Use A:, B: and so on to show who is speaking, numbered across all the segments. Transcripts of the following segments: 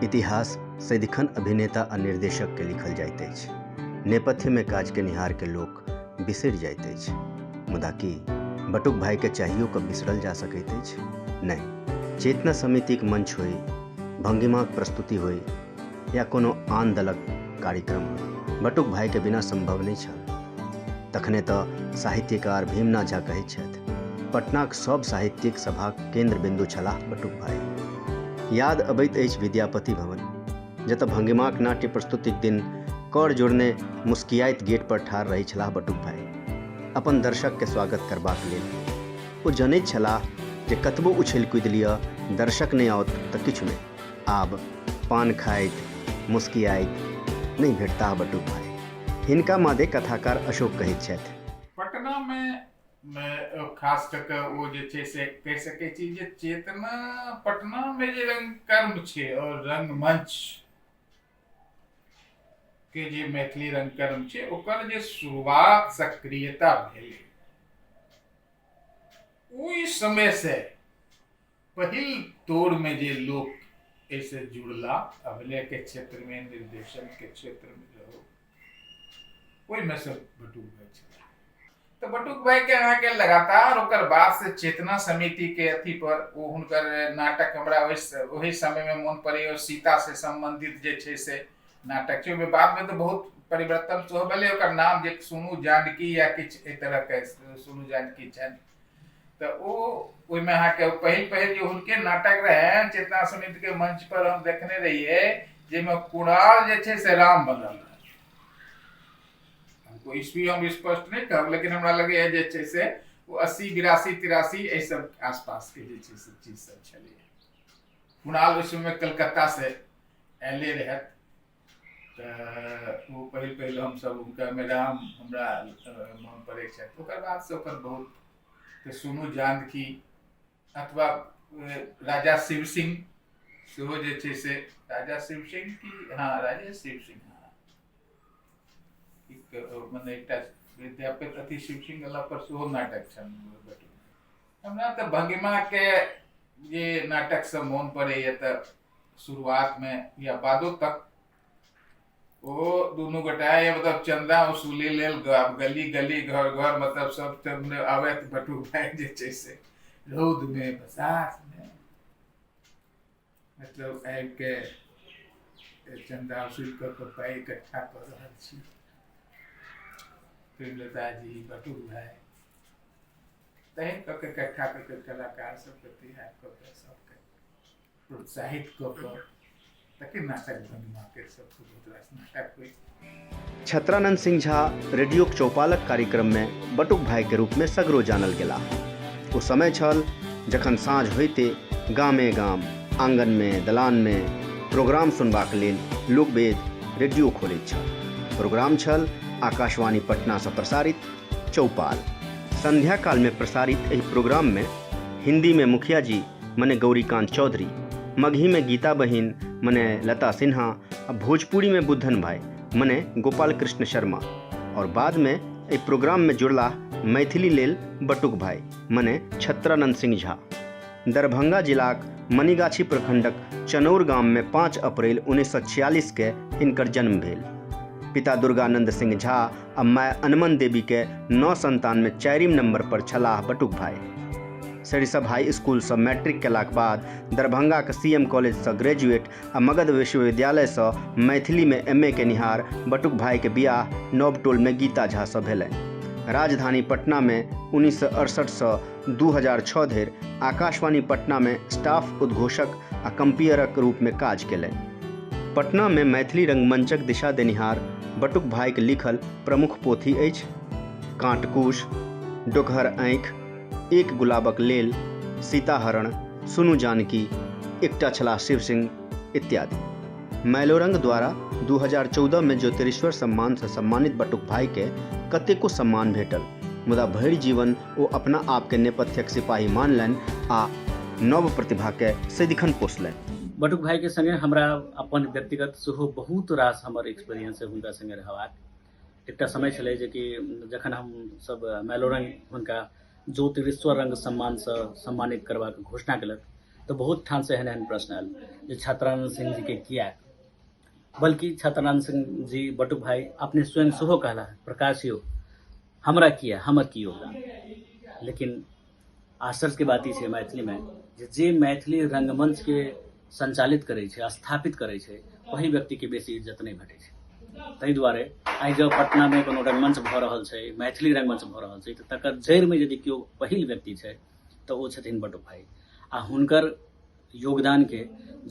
A: इतिहास सदिखन अभिनेता आ निर्देशकके लिखल जाइत अछि। नेपथ्यमे काज केनिहारके लोक बिसरि जाइत अछि। मुदा की बटुक भाइके चाहियो कऽ बिसरल जा सकैत अछि? नहि। चेतना समितिक मंच होइ, भंगिमाक प्रस्तुति होइ या कोनो आन दलक कार्यक्रम होइ, बटुक भाइके बिना संभव नहि छल। तखने तऽ साहित्यकार भीमनाथ झा कहैत छथि, पटनाक सभ साहित्यिक सभाक केन्द्र बिन्दु छलाह बटुक भाइ। याद अबैत अछि विद्यापति भवन, जतऽ भंगिमाक नाट्य प्रस्तुतिक दिन कर जोड़ने मुस्कियाइत गेट पर ठाढ़ रहैत छलाह बटुक भाइ, अपन दर्शकके स्वागत करबाक लेल। ओ जनैत छलाह जे कतबो उछलि कूदि लिअ, दर्शक नहि आओत तऽ किछु नहि। आब पान खाइत, मुस्कियाइत नहि भेटताह बटुक भाइ। हिनका मादे कथाकार अशोक कहैत छथि।
B: पटनामे खास कऽ कऽ ओ जे छै से कहि सकै छी जे चेतना पटनामे जे रंगकर्म छै आओर रंगमंच के जे मैथिली रंगकर्म छै ओकर जे शुरुआत सक्रियता भेलै ओहि समयसँ पहिल दौरमे जे लोक एहिसँ जुड़ला, अभिनयके क्षेत्रमे, निर्देशनके क्षेत्रमे रहो, ओहिमे से बटुक भाई छलाह। तऽ बटुक भाईके अहाँके लगातार ओकर बाद से चेतना समितिके अथी पर ओ हुनकर नाटक हमरा ओहि समयमे मोन पड़ैए। सीता से सम्बन्धित जे छै से नाटक छै, ओहिमे बादमे तऽ बहुत परिवर्तन सेहो भेलै। ओकर नाम जे सुनू जानकी या किछु एहि तरहके सुनू जानकी छनि, तऽ ओ ओहिमे अहाँके पहिल पहिल जे हुनके नाटक रहै चेतना समितिके मंच पर हम देखने रहियै, जाहिमे कुणाल जे छै से राम बनल रहै। हमको ईस्वी हम स्पष्ट नहि कहब, लेकिन हमरा लगैए जे छै से ओ 80 82 83 एहि सब आसपासके जे छै से चीज सब छलैए। कुणाल ओहि समयमे कलकत्तासँ आयले रहथि, तऽ ओ पहिल पहिल हमसभ हुनकामे राम हमरा मोन पड़ै छथि। ओकर बादसँ ओकर बहुत तऽ सुनू जानकी अथवा राजा शिव सिंह सेहो जे छै से राजा शिव सिंह की, हँ राजा शिव सिंह, हँ मने एकटा विद्यापति अथी शिव सिंह वाला पर सेहो नाटक छनि। हमरा तऽ भंगिमाके जे नाटक सब मोन पड़ैए तऽ शुरुआतमे या बादो तक ओ दुनू गोटा या मतलब चंदा वसूली लेल गली गली घर घर मतलब सब आबैत बटुक भाई जे छै से रौदमे बसातमे मतलब आबिके चंदा वसूल कऽ कऽ पाइ इकट्ठा कऽ रहल छी। प्रेमलता जी, बटुक भाई, तहन कऽ के इकट्ठा कऽ के कलाकार सबके तैयार कऽ के सबके प्रोत्साहित कऽ कऽ तकर नाटक भंगिमाके सब बहुत रास नाटक होइ।
A: छत्रानंद सिंह झा रेडियोक चौपालक कार्यक्रममे बटुक भाइके रूपमे सगरो जानल गेलाह। ओ समय छल जखन साँझ होइते गामे गाम, आंगनमे, दलानमे प्रोग्राम सुनबाक लेल लोकवेद रेडियो खोलैत छल। प्रोग्राम छल आकाशवाणी पटनासँ प्रसारित चौपाल। संध्या कालमे प्रसारित एहि प्रोग्राममे हिन्दीमे मुखिया जी मने गौरीकांत चौधरी, मगहीमे गीता बहिन मने लता सिन्हा आ भोजपुरीमे बुद्धन भाई मने गोपाल कृष्ण शर्मा और बादमे एहि प्रोग्राममे जुड़लाह मैथिली लेल बटुक भाई मने छत्रानंद सिंह झा। दरभंगा जिलाक मनीगाछी प्रखंडक चनौर गाममे 5 अप्रैल 1946 के हिनकर जन्म भेल। पिता दुर्गानंद सिंह झा आ माय अनमन देवीके 9 संतानमे 4 नंबर पर छलाह बटुक भाई। सरिसब हाई स्कूलसँ मैट्रिक केलाक बाद दरभंगाक सी एम कॉलेजसँ ग्रेजुएट आ मगध विश्वविद्यालयसँ मैथिलीमे एम ए केनिहार बटुक भाईके बियाह नवटोलमे गीता झासँ भेलनि। राजधानी पटनामे 1968सँ 2006 धरि आकाशवाणी पटनामे स्टाफ उद्घोषक आ कम्पियरक रूपमे काज केलनि। पटनामे मैथिली रंगमंचक दिशा देनिहार बटुक भाईक लिखल प्रमुख पोथी अछि काँटकुश, डोकहर आँखि, एक गुलाबक लेल, सीताहरण, सुनू जानकी, एकटा छलाह शिव सिंह इत्यादि। मैलोरंग द्वारा 2014 मे ज्योतिरीश्वर सम्मानसँ सम्मानित बटुक भाईकेँ कतेको सम्मान भेटल, मुदा भरि जीवन ओ अपना आपकेँ नेपथ्यक सिपाही मानलनि आ नव प्रतिभाकेँ सदिखन पोसलनि।
C: बटुक भाईके संगे हमरा अपन व्यक्तिगत सेहो बहुत रास हमर एक्सपीरियंस है हुनका संगे रहबाक। एकटा समय छलै जेकि जखन हम सब मैलोरंग हुनका ज्योतिरीश्वर रंग सम्मानसँ सम्मानित करबाक घोषणा केलक तऽ बहुत ठामसँ एहन एहन प्रश्न आयल जे छात्रानन्द सिंह जीके किएक, बल्कि छात्रानन्द सिंह जी बटुक भाई अपने स्वयं सेहो कहला, प्रकाश यौ हमरा किया, हमर की योगदान। लेकिन आश्चर्यके बात ई छै मैथिलीमे जे जे मैथिली रंगमंचके संचालित करै छै, स्थापित करै छै, ओहि व्यक्तिके बेसी इज्जत नहि भेटै छै। ताहि दुआरे आइ जँ पटनामे कोनो रंगमंच भऽ रहल छै, मैथिली रंगमंच भऽ रहल छै, तऽ तकर जड़िमे यदि केओ पहिल व्यक्ति छै तऽ ओ छथिन बटुक भाई। आ हुनकर योगदानके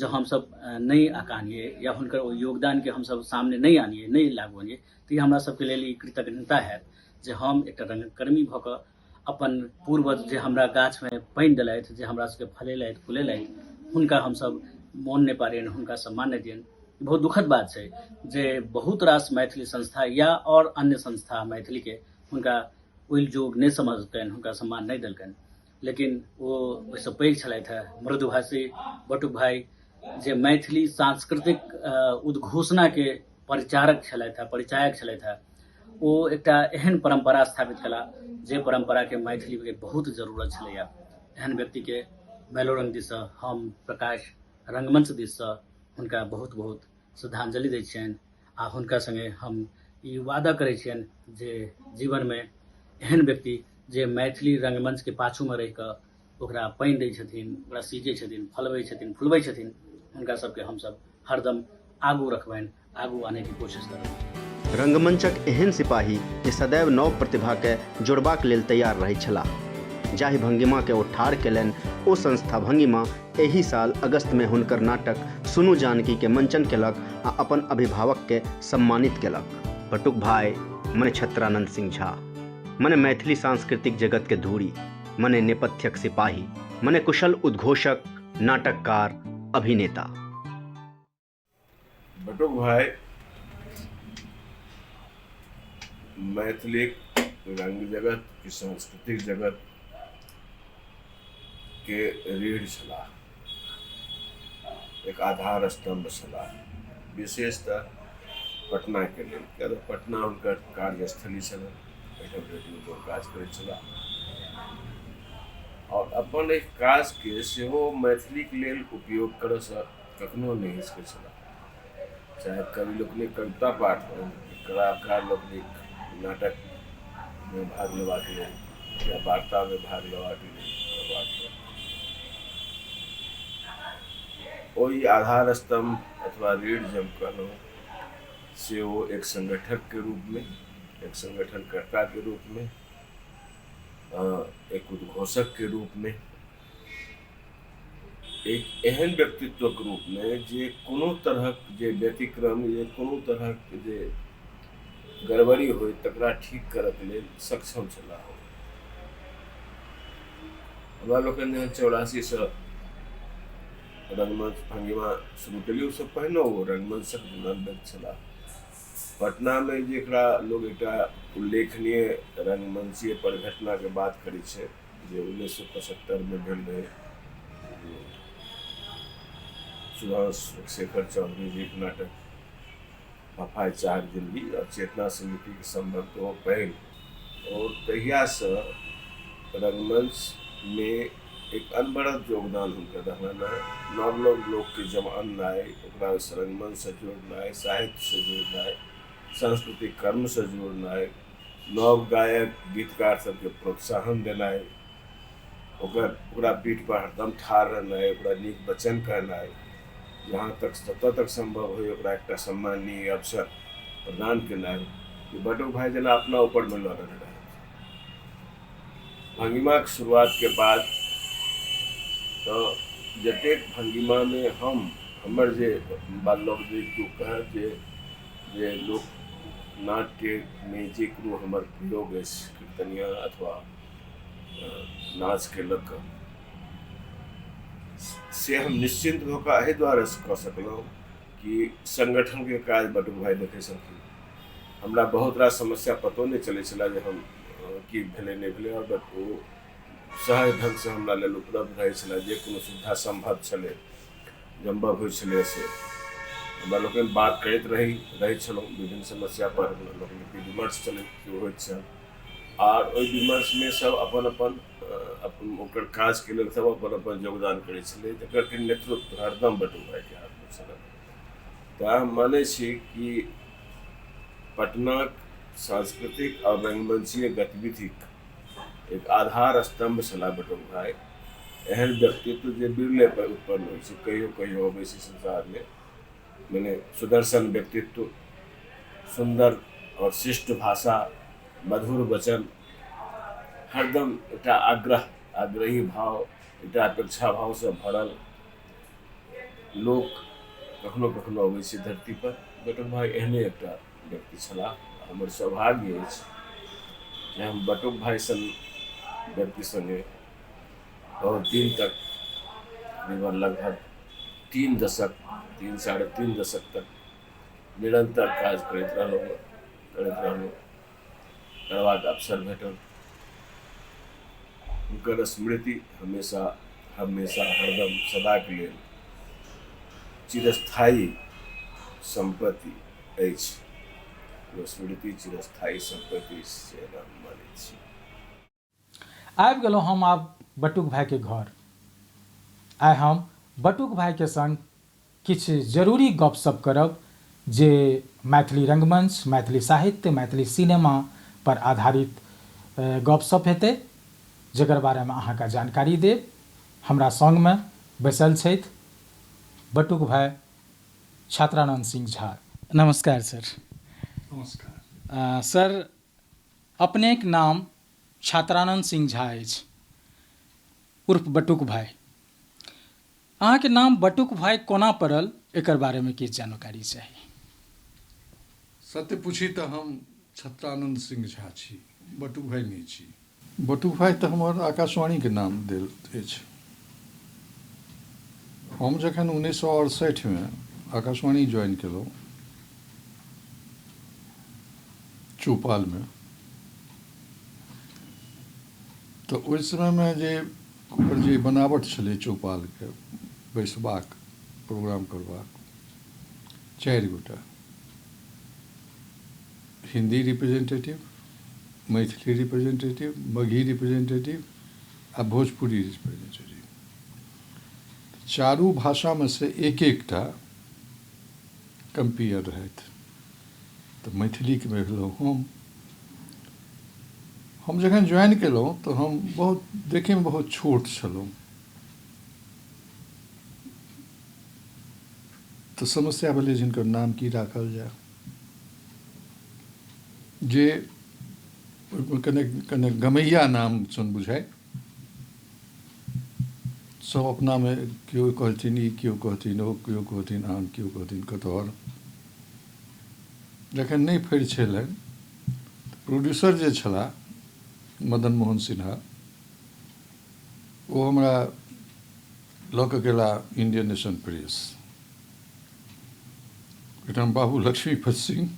C: जँ हमसब नहि अकानियै या हुनकर ओहि योगदानके हमसब सामने नहि आनियै, नहि लागू आनियै, तऽ ई हमरा सबके लेल ई कृतज्ञता हैत जे हम एकटा रंगकर्मी भऽ कऽ अपन पूर्वज जे हमरा गाछमे पानि देलथि, जे हमरा सबके फलेलथि फुलेलथि, हुनका हमसब मोन नहि पाड़ियनि, हुनका सम्मान नहि दियनि। बहुत दुखद बात छै जे बहुत रास मैथिली संस्था या आओर अन्य संस्था मैथिलीके हुनका ओहि जोग नहि समझलकनि, हुनका सम्मान नहि देलकनि। लेकिन ओ ओहिसँ पैघ छलथि हेँ मृदुभाषी बटुक भाई, जे मैथिली सांस्कृतिक उद्घोषणाके परिचारक छलथि हेँ, परिचायक छलथि हेँ। ओ एकटा एहन परम्परा स्थापित कला जे परम्पराके मैथिलीके बहुत जरूरत छलैए। एहन व्यक्तिके मैलोरंग दिससँ हम प्रकाश रंगमंच दिससँ हुनका बहुत बहुत श्रद्धांजलि दै छियनि आ हुनका सङ्गे हम ई वादा करै छियनि जे जीवनमे एहन व्यक्ति जे मैथिली रंगमंचके पाछूमे रहि कऽ ओकरा पानि दै छथिन, ओकरा सींचै छथिन, फलबै छथिन, फुलबै छथिन, हुनका सबके हमसब हरदम आगू रखबनि, आगू आनैके कोशिश करबनि।
A: रंगमंचक एहन सिपाही जे सदैव नव प्रतिभाकेँ जोड़बाक लेल तैयार रहैत छलाह। जाहि भंगिमाकेँ ओ ठाढ़ केलनि ओ संस्था भंगिमा एहि साल अगस्तमे हुनकर नाटक सुनू जानकी'के मंचन केलक आ अपन अभिभावककेँ सम्मानित केलक। बटुक भाइ मने छत्रानंद सिंह झा मने मैथिली सांस्कृतिक जगतके धूरी, मने नेपथ्यक सिपाही, मने कुशल उद्घोषक, नाटककार, अभिनेता।
D: बटुक भाई मैथिलीक रंग जगत कि सांस्कृतिक जगत के रीढ़ छलाह, एक आधार स्तंभ छलाह, विशेषतः पटना के लेल, किया तऽ पटना हुनकर कार्यस्थली छलनि, एहिठाम रेडियो पर काज करैत छलाह आओर अपन एहि काजके सेहो मैथिलीके लेल उपयोग करयसँ कखनो नहि हिचकै छलाह, चाहे कवि लोकनिक कविता पाठ हो, कलाकार लोकनिक नाटकमे भाग लेबाक लेल या वार्तामे भाग लेबाक लेल करबाक लेल। ओहि आधार स्तम्भ अथवा रीढ़ जे हम कहलहुँ से ओ एक संगठकके रूपमे, एक संगठनकर्ताके रूपमे, एक उद्घोषकके रूपमे, एक एहन व्यक्तित्वक रूपमे जे कोनो तरहक जे व्यतिक्रम जे कोनो तरहक जे गड़बड़ी होइ तकरा ठीक करऽके लेल सक्षम छलाह। हमरा लोकनि जहन 84सँ रंगमंच भंगिमा शुरू केलियै, ओहिसँ पहिने ओ रंगमंचक जुड़ल व्यक्ति छलाह। पटनामे जेकरा लोग एकटा उल्लेखनीय रंगमंचीय परिघटनाके बात करै छै जे 1975मे भेल रहै, सुधांशु शेखर चौधरी जीक नाटक भफाइ चाहक जिंदगी और चेतना समितिके सम्भवतः ओ पहिल, और तहियासँ रंगमंचमे एक अनवरत योगदान हुनकर रहलनि हेँ। नव नव लोकके जब अननाइ, ओकरा रंगमंचसँ जोड़नाइ, साहित्यसँ जोड़नाइ, सांस्कृतिक कर्मसँ जोड़नाइ, नव गायक गीतकार सबके प्रोत्साहन देनाइ, ओकर ओकरा पीठ पर हरदम ठाढ़ रहनाइ, ओकरा नीक वचन कहनाइ, जहाँ तक जतऽ तक सम्भव होइ ओकरा एकटा सम्माननीय अवसर प्रदान केनाइ, ई बटुक भाइ जेना अपना ऊपरमे लऽ लेने रहथि। भंगिमाके शुरुआतके बाद तऽ जतेक भंगिमामे हम हमर जे लोक जे केओ कहत जे जे लोक नाट्यमे जे कोनो हमर प्रयोग अछि कीर्तनिया अथवा नाचके लऽ कऽ, से हम निश्चिन्त भऽ कऽ एहि दुआरे कऽ सकलहुँ कि संगठनके काज बटुक भाइ देखै छलखिन। हमरा बहुत रास समस्या पतो नहि चलै छलै जे हम की भेलै नहि भेलै, आओर ओ सहज ढङ्गसँ हमरा लेल उपलब्ध रहै छलै, जे कोनो सुविधा सम्भव छलै सम्भव होइ छलै से हमरा लोकनि बात करैत रहै छलहुँ। विभिन्न समस्या पर हमरा लोकनिक विमर्श चलैत होइत छल। आर ओहि विमर्शमे सब अपन अपन अपन ओकर काजके लेल सब अपन अपन योगदान करै छलै, जकर कि नेतृत्व हरदम बटुक भाइके हाथमे छलनि। तऽ हम मानै छी कि पटनाक सांस्कृतिक आओर रंगमंचीय गतिविधिक एक आधार स्तम्भ छलाह बटुक भाइ। एहन व्यक्तित्व जे बिरले पर उत्पन्न होइ छै, कहियो कहियो अबै छै संसारमे। मने सुदर्शन व्यक्तित्व, सुन्दर आओर शिष्ट भाषा, मधुर वचन, हरदम एकटा आग्रह, आग्रही भाव, एकटा अपेक्षा भावसँ भरल लोक कखनो कखनो अबै छै धरती पर। बटुक भाइ एहने एकटा व्यक्ति छलाह। हमर सौभाग्य अछि जे हम बटुक भाइ सन व्यक्ति सङ्गे बहुत दिन तक, करीबन लगभग 3 दशक, 3-3.5 दशक तक निरन्तर काज करैत रहलहुँ, करबाक अवसर भेटल। हुनकर स्मृति हमेशा हमेशा हरदम सदाके लेल चिरस्थायी सम्पत्ति अछि। ओ स्मृति चिरस्थायी सम्पत्ति से हम मानै छी।
B: आबि गेलहुँ हम आब बटुक भाइके घर। आइ हम बटुक भाइके संग किछु जरूरी गपशप करब जे मैथिली रंगमंच, मैथिली साहित्य, मैथिली सिनेमा पर आधारित गपशप हेतै, जकर बारेमे अहाँके जानकारी देब। हमरा संगमे बैसल छथि बटुक भाइ छात्रानंद सिंह झा। नमस्कार सर।
E: नमस्कार।
B: सर, अपनेक नाम छात्रानंद सिंह झा अछि, उर्फ बटुक भाइ। अहाँके नाम बटुक भाइ कोना पड़ल, एकर बारेमे किछु जानकारी चाही।
E: सत्य पूछी तऽ हम छत्रानंद सिंह झा छी, बटुक भाइ नहि छी। बटुक भाइ तऽ हमर आकाशवाणीके नाम देल अछि। हम जखन 1968मे आकाशवाणी ज्वाइन केलहुँ चौपालमे, तऽ ओहि समयमे जे ओकर जे बनावट छलै चौपालके बैसबाक, प्रोग्राम करबाक, 4 गोटा Hindi representative, Maithili representative, Magahi representative आ भोजपुरी रिप्रेजेंटेटिव, चारू भाषामे से एक एकटा कम्पियर रहथि। तऽ मैथिलीके भेलहुँ हम। हम जखन ज्वाइन केलहुँ तऽ हम बहुत देखैमे बहुत छोट छलहुँ, तऽ समस्या भेलै जे हिनकर नाम की राखल जाय, जे ओहिमे कने कने गमैया नाम सन बुझाइ। सब अपनामे केओ कहथिन ई, केओ कहथिन ओ, केओ कहथिन आम, केओ कहथिन कटहर। जखन नहि फरिछेलनि, प्रोड्यूसर जे छलाह मदन मोहन सिन्हा, ओ हमरा लऽ कऽ गेला इंडियन नेशन प्रेस। ओहिठाम बाबू लक्ष्मीपत सिंह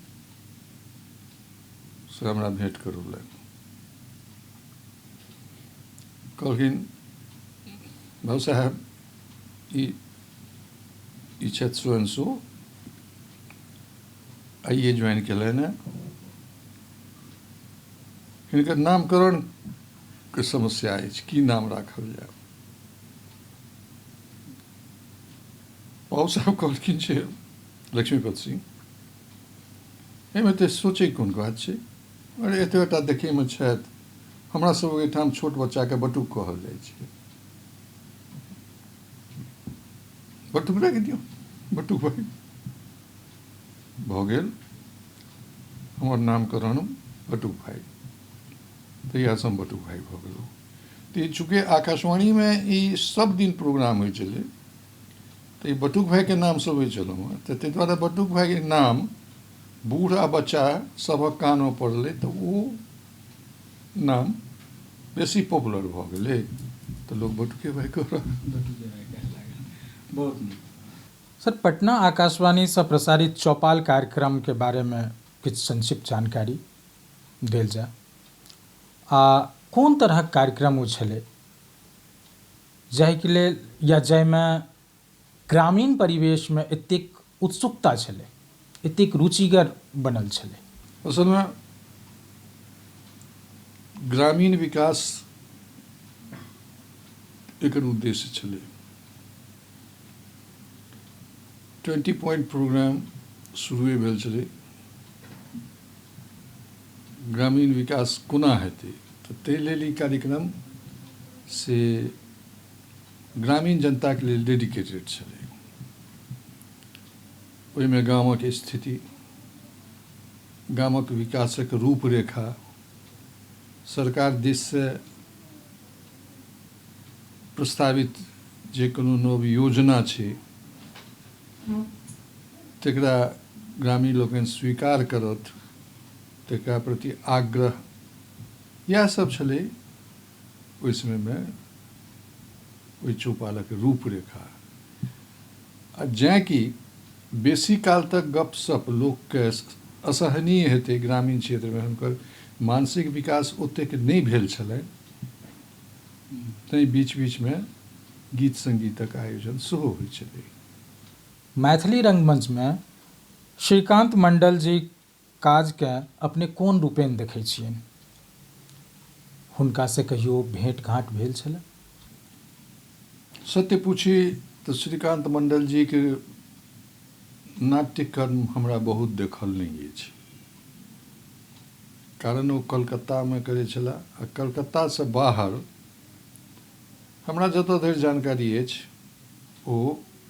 E: से हमरा भेंट करौलनि। कहलखिन, भाऊ साहेब, ई ई छथि सो एंड सो, आइए ज्वाइन केलनि हेँ, हिनकर नामकरण के समस्या अछि, की नाम राखल जाय? बाबू साहब कहलखिन जे लक्ष्मीपत सिंह, एहिमे तऽ सोचै कोन बात छै? अरे, एतबेटा देखैमे छथि, हमरा सब ओहिठाम छोट बच्चाके बटुक कहल जाइ छै, बटुक राखि दियौ, बटुक भाइ भऽ गेल। हमर नामकरण बटुक भाइ, तहियासँ हम बटुक भाइ भऽ गेलहुँ। तऽ चूँकि आकाशवाणीमे ई सब दिन प्रोग्राम होइ छलै, तऽ ई बटुक भाइके नामसँ होइ छलहुँ हेँ, तऽ ताहि दुआरे बटुक भाइके नाम बूढ़ आ बच्चा सभक कानमे पड़लै, तऽ ओ नाम बेसी पॉपुलर भऽ गेलै, तऽ लोक बटुके भाइ कहऽ।
B: बटुके भाइ कहऽ लागल। बहुत नीक। सर, पटना आकाशवाणीसँ प्रसारित चौपाल कार्यक्रमके बारेमे किछु संक्षिप्त जानकारी देल जाय, आ कोन तरहक कार्यक्रम ओ छलै जाहिके लेल या जाहिमे ग्रामीण परिवेशमे एतेक उत्सुकता छलै, एतेक रुचिगर बनल छलै?
E: असलमे ग्रामीण विकास एकर उद्देश्य छलै। 20 पॉइंट प्रोग्राम शुरुए भेल छलै। ग्रामीण विकास कोना हेतै, तऽ ताहि लेल ई कार्यक्रम से ग्रामीण जनताके लेल डेडिकेटेड छलै। ओहिमे गामक स्थिति, गामक विकासक रूपरेखा, सरकार दिससँ प्रस्तावित जे कोनो नव योजना छै तकरा ग्रामीण लोकनि स्वीकार करत, तकरा प्रति आग्रह, इएह सब छलै ओहि समयमे ओहि चौपालक रूपरेखा। आ जेँ कि बेसी काल तक गपशप लोकके असहनीय हेतै, ग्रामीण क्षेत्रमे हुनकर मानसिक विकास ओतेक नहि भेल छलनि, तैँ बीच बीचमे गीत सङ्गीतक आयोजन सेहो होइ छलै।
F: मैथिली रंगमंचमे श्रीकान्त मंडल जी काजकेँ अपने कोन रूपेण देखै छियनि? हुनकासँ कहियो भेंट घाँट भेल छलै?
E: सत्य पूछी तऽ श्रीकान्त मंडल जीके नाट्यकर्म हमरा बहुत देखल नहि अछि, कारण ओ कलकत्तामे करै छलाह आ कलकत्तासँ बाहर हमरा जतऽ धरि जानकारी अछि ओ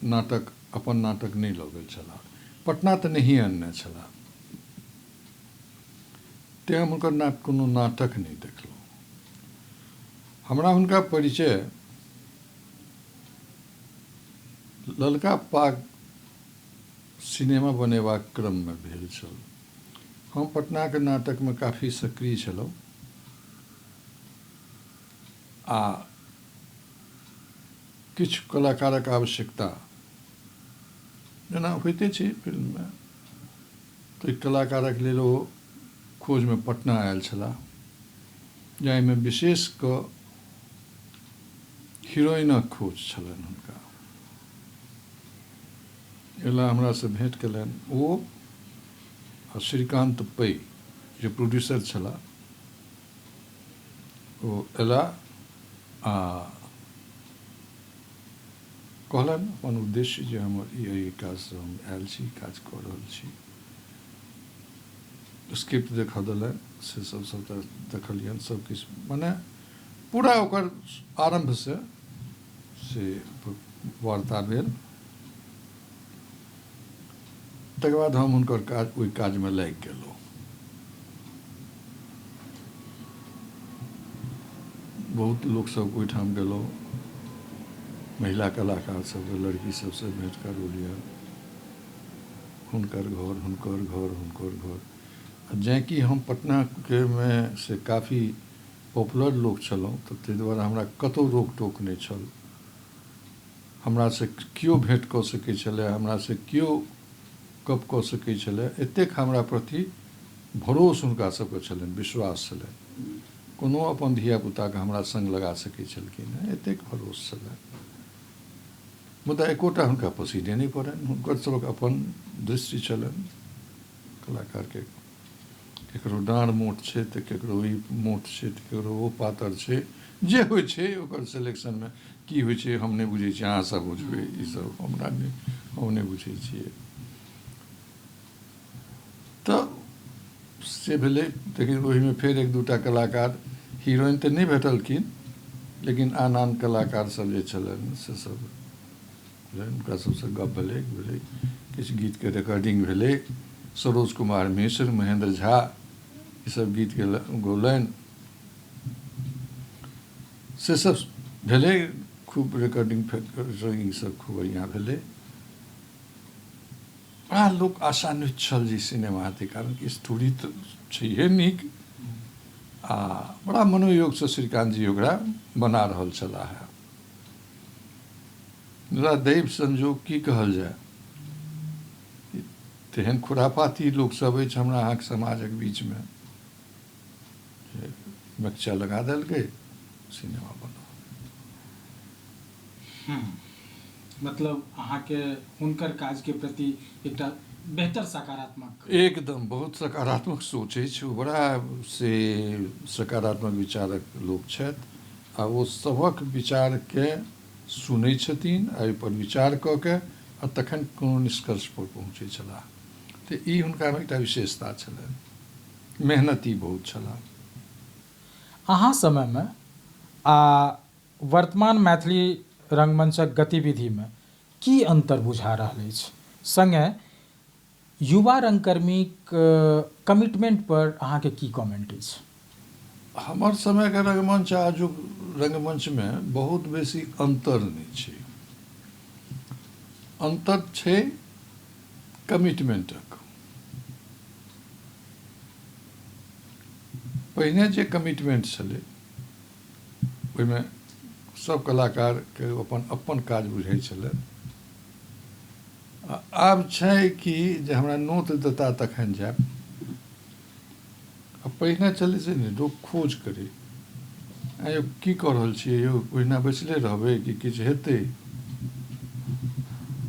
E: नाटक अपन नाटक नहि लऽ गेल छलाह, पटना तऽ नहिए अनने छलाह, तेँ हम हुनकर कोनो नाटक नहि देखलहुँ। हमरा हुनका परिचय ललका पाग सिनेमा बनेबाक क्रममे भेल छल। हम पटनाके नाटकमे काफी सक्रिय छलहुँ आ किछु कलाकारक आवश्यकता जेना होइते छै फिल्ममे, तऽ कलाकारक लेल ओ खोजमे पटना आयल छलाह, जाहिमे विशेष कऽ हीरोइनक खोज छलनि हुनका। एला हमरासँ भेँट केलनि ओ आ श्रीकान्त पै जे प्रोड्यूसर छलाह, ओ एला आ कहलनि अपन उद्देश्य जे हमर ई एहि काजसँ हम आयल छी, काज कऽ रहल छी। स्क्रिप्ट देखऽ देलनि, से सब सबटा देखलियनि, सब किछु मने पूरा ओकर आरम्भसँ से वार्ता भेल। तकर बाद हम हुनकर काज ओहि काजमे लागि गेलहुँ। बहुत लोकसभ ओहिठाम गेलहुँ, महिला कलाकार सबके, लड़की सबसँ भेँट करौलियनि, हुनकर घर हुनकर घर हुनकर घर। आ जेँ कि हम पटनाके मे से काफी पॉपुलर लोक छलहुँ, तऽ ताहि दुआरे हमरा कतहु रोक टोक नहि छल। हमरासँ केओ भेँट कऽ सकै छलै, हमरासँ केओ गप कऽ सकै छलै, एतेक हमरा प्रति भरोस हुनका सबके छलनि, विश्वास छलनि। कोनो अपन धियापुताके हमरा सङ्ग लगा सकै छलखिन हेँ, एतेक भरोस छलनि। मुदा एकोटा हुनका पसिने नहि पड़नि, हुनकर सबक अपन दृष्टि छलनि कलाकारके। केकरो डाँड़ मोट छै तऽ केकरो ई मोट छै तऽ केकरो ओ पातर छै, जे होइ छै ओकर सिलेक्शनमे की होइ छै हम नहि बुझै छियै, अहाँ सब बुझबै, ई सब हमरा नहि, हम नहि बुझै छियै। तऽ से भेलै। लेकिन ओहिमे फेर एक दूटा कलाकार हीरोइन तऽ नहि भेटलखिन, लेकिन आन आन कलाकार सब जे छलनि से सब हुनका सबसँ गप भेलै, भेलै किछु गीतके रिकॉर्डिंग भेलै। सरोज कुमार मिश्र, महेंद्र झा ई सब गीत गौलनि, से सब भेलै। खूब रिकॉर्डिंग सब खूब बढ़िआँ भेलै। बड़ा लोक आशान्वित छल जे सिनेमा हेतै, कारण कि स्टोरी तऽ छैहे नीक आ बड़ा मनोयोगसँ श्रीकान्त जी ओकरा बना रहल छलाह हेँ। मुदा दैव संजोग की कहल जाय, तेहन खुरापाती लोकसभ अछि हमरा अहाँके समाजक बीचमे, बच्चा लगा देलकै सिनेमा बनाउ।
F: मतलब अहाँके हुनकर काजके प्रति एकटा बेहतर सकारात्मक।
E: एकदम बहुत सकारात्मक सोच अछि। ओ बड़ा से सकारात्मक विचारक लोक छथि आ ओ सभक विचारके सुनै छथिन आ ओहिपर विचार कऽ के आ तखन कोनो निष्कर्ष पर पहुँचै छलाह। तऽ ई हुनकामे एकटा विशेषता छलनि। मेहनती बहुत छलाह।
F: अहाँ समयमे आ वर्तमान मैथिली रंगमंचक गतिविधिमे की अन्तर बुझा रहल अछि? सङ्गे युवा रंगकर्मीक कमिटमेंट पर अहाँके की कमेंट अछि?
E: हमर समयके रंगमंच आ आजुक रंगमंचमे बहुत बेसी अन्तर नहि छै। अन्तर छै कमिटमेंटक। पहिने जे कमिटमेंट छलै ओहिमे सब कलाकारके अपन अपन काज बुझै छलै। आ आब छै कि जे हमरा नोत देता तखन जायब। आ पहिने छलै से नहि, लोक खोज करै, आँय यौ की कऽ रहल छियै यौ, ओहिना बैसले रहबै कि किछु हेतै?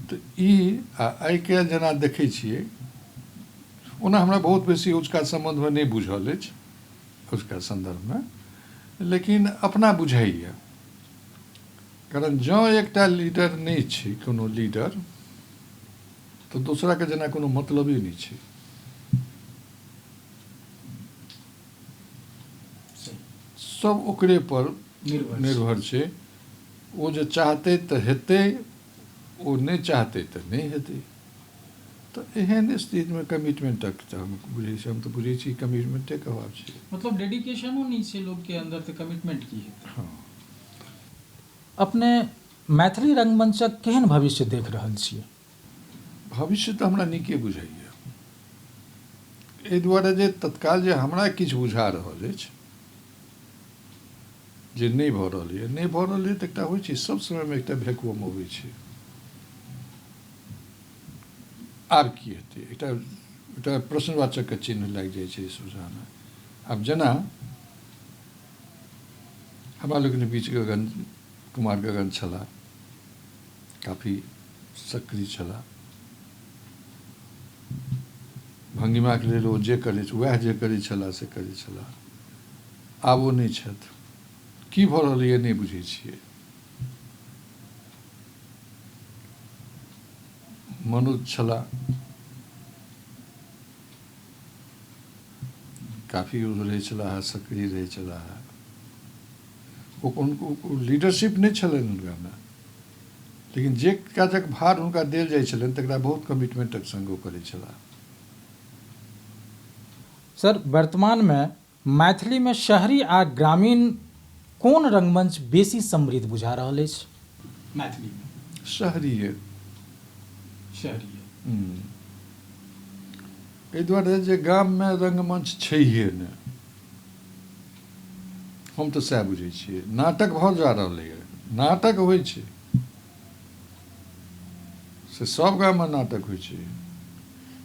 E: तऽ ई आ आइ काल्हि जेना देखै छियै, ओना हमरा बहुत बेसी अजुका सम्बन्धमे नहि बुझल अछि, अजुका सन्दर्भमे, लेकिन अपना बुझाइए। कारण जँ एकटा लीडर नहि छै, कोनो लीडर, तऽ दोसराके जेना कोनो मतलबे नहि छै। सब ओकरे पर निर्भर छै। ओ जे चाहतै तऽ हेतै, ओ नहि चाहतै तऽ नहि हेतै। तऽ एहन स्थितिमे कमिटमेंटक तऽ हम बुझै छी, हम तऽ बुझै छी कमिटमेंटेके अभाव छै।
F: मतलब डेडिकेशनो नहि छै लोकके अन्दर तऽ कमिटमेंट की हेतै?
E: हँ।
F: अपने मैथिली रंगमंचक केहन भविष्य देख रहल छियै?
E: भविष्य तऽ हमरा नीके बुझाइए। एहि दुआरे जे तत्काल जे हमरा किछु बुझा रहल अछि जे नहि भऽ रहल यऽ, नहि भऽ रहल यऽ तऽ एकटा होइ छै सब समयमे एकटा वैक्यूम अबै छै। आब की हेतै, एकटा एकटा प्रश्नवाचकके चिन्ह लागि जाइ छै सोझाँमे। आब जेना हमरा लोकनि बीच गगन कुमार गगन छलाह, काफी सक्रिय छलाह। भंगिमाके लेल ओ जे करै वएह जे करै छलाह से करै छलाह। आब ओ नहि छथि। की भऽ रहलैए नहि बुझै छियै। मनोज छलाह, काफी ओ रहै छलाह, सक्रिय रहै छलाह। ओ लीडरशिप नहि छलनि हुनकामे, लेकिन जे काजक भार हुनका देल जाइ छलनि तकरा बहुत कमिटमेंटक संग ओ करै छलाह।
F: सर, वर्तमानमे मैथिलीमे शहरी आ ग्रामीण कोन रंगमंच बेसी समृद्ध बुझा रहल अछि मैथिलीमे?
E: शहरीए।
F: शहरीए।
E: एहि दुआरे जे गाममे रंगमंच छैहे नहि, हम तऽ सएह बुझै छियै। नाटक भऽ जा रहलैए, नाटक होइ छै से सब गाममे नाटक होइ छै,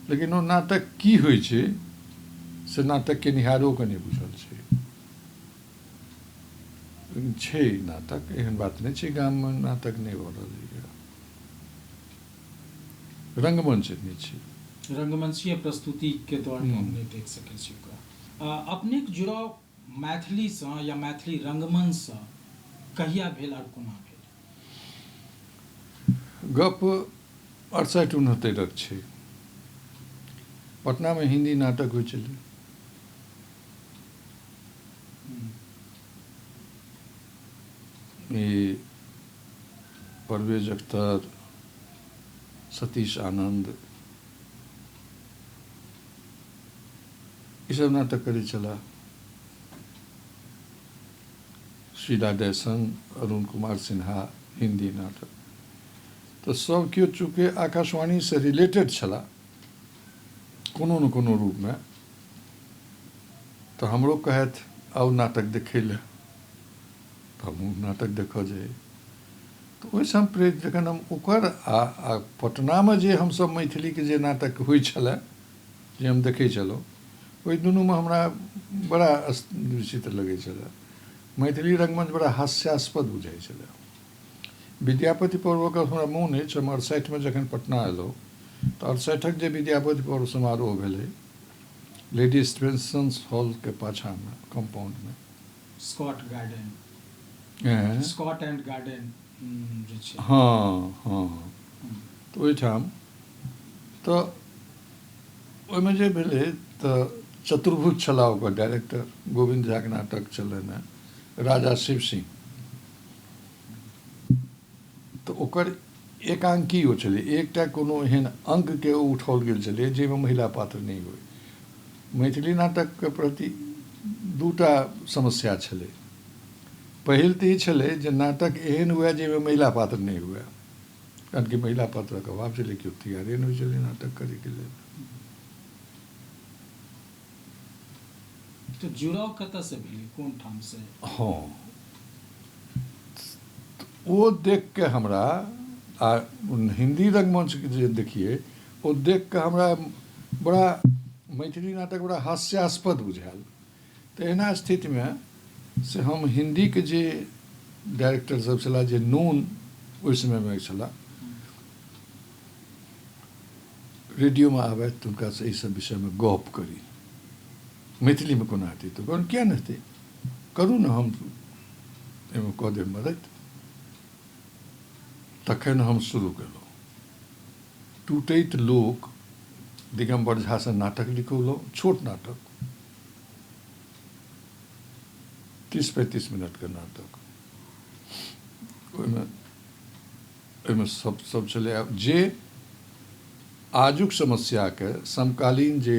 E: लेकिन ओ नाटक की होइ छै से नाटक केनिहारोके नहि बुझल छै। लेकिन छै नाटक, एहन बात नहि छै गाममे नाटक नहि भऽ रहलैए। रंगमंच नहि छै।
F: रंगमंचीय प्रस्तुतिके तौर पर हम नहि देख सकै छी ओकरा। अपनेक जुड़ाव मैथिलीसँ या मैथिली रंगमंचसँ कहिया भेल आओर कोना भेल?
E: गप 68 69क छै। पटनामे हिन्दी नाटक होइ छलै। ई परवेज अख्तर, सतीश आनन्द ईसभ नाटक करै छलाह। शीला डैसन, अरुण कुमार सिन्हा हिन्दी नाटक। तऽ सब केओ चूँकि आकाशवाणीसँ रिलेटेड छलाह कोनो ने कोनो रूपमे, तऽ हमरो कहथि आउ नाटक देखै लए, तऽ हमहूँ नाटक देखऽ जाइ। तऽ ओहिसँ हम प्रेरित, जखन हम ओकर आ पटनामे जे हमसभ मैथिलीके जे नाटक होइ छलए जे हम देखै छलहुँ, ओहि दुनूमे हमरा बड़ा विचित्र लगै छलए। मैथिली रंगमंच बड़ा हास्यास्पद बुझाइ छलए। विद्यापति पर्वक हमरा मोन अछि, हम 68मे जखन पटना अयलहुँ तऽ 68क जे विद्यापति पर्व समारोह भेलै लेडी स्टेशन्स हॉलके पाछाँमे कम्पाउंडमे,
F: Scott garden, Scott and garden जे छै,
E: हँ हँ, तऽ ओहिठाम तऽ ओहिमे जे भेलै तऽ चतुर्भुज छलाह ओकर डायरेक्टर, गोविन्द झाके नाटक छलनि हेँ राजा शिव सिंह, तऽ ओकर एकांकी ओ छलै, एकटा कोनो एहन अंकके ओ उठाओल गेल छलै जाहिमे महिला पात्र नहि होइ। मैथिली नाटकके प्रति दूटा समस्या छलै। पहिल तऽ ई छलै जे नाटक एहन हुए जाहिमे महिला पात्र नहि हुए, कारण कि महिला पात्रक अभाव छलै, केओ तैयारे नहि होइ छलै नाटक करैके लेल।
F: तऽ जुड़ाव कतऽसँ भेलै, कोन ठामसँ?
E: हँ, ओ देख के हमरा आ हिन्दी रंगमंचके जे देखियै ओ देख कऽ हमरा बड़ा मैथिली नाटक बड़ा हास्यास्पद बुझायल। तऽ एहना स्थितिमे से हम हिन्दीके जे डायरेक्टर सब छलाह, जे नून ओहि समयमे छलाह, रेडियोमे आबथि तऽ हुनकासँ एहि सब विषयमे गप करी, मैथिलीमे कोना हेतै? तऽ कहलनि किया नहि हेतै, करू ने, हम एहिमे कऽ देब मदति। तखन हम शुरू केलहुँ टूटैत लोक, दिगम्बर झासँ नाटक लिखौलहुँ, छोट नाटक, 30-35 मिनटके नाटक। ओहिमे ओहिमे सब सब छलै जे आजुक समस्याके समकालीन जे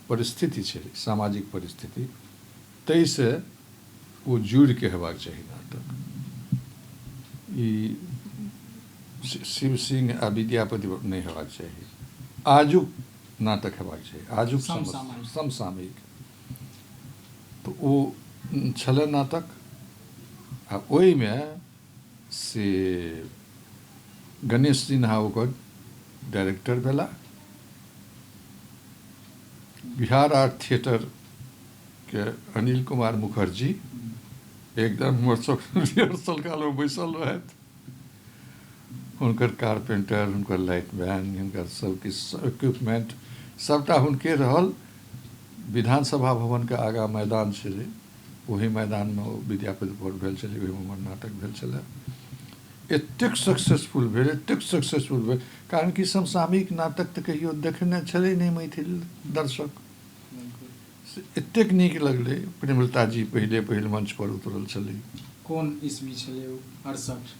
E: परिस्थिति छै, सामाजिक परिस्थिति, ताहिसँ ओ जुड़िके हेबाक चाही नाटक। ई शिव सिंह आ विद्यापति नहि हेबाक चाही, आजुक नाटक हेबाक चाही, आजुक समसामयिक। तऽ ओ छलै नाटक, आ ओहिमे से गणेश सिन्हा ओकर डायरेक्टर भेला। बिहार आर्ट थिएटर के अनिल कुमार मुखर्जी एकदम हमर सब रिहर्सल कालमे बैसल रहथि, हुनकर कारपेंटर, हुनकर लाइट मैन, हुनकर सब किछु इक्विपमेंट सबटा हुनके रहल। विधानसभा भवनके आगाँ मैदान छलै, ओहि मैदानमे ओ विद्यापति पर्व भेल छलै, ओहिमे हमर नाटक भेल छलै। एतेक सक्सेसफुल भेल, एतेक सक्सेसफुल भेल, कारण कि समसामयिक नाटक तऽ कहियो देखने छलै नहि मैथिल दर्शक, से एतेक नीक लगलै। प्रेमलता जी पहिले पहिल मंच पर उतरल छलै।
F: कोन ईस्वी छलै ओ? 68?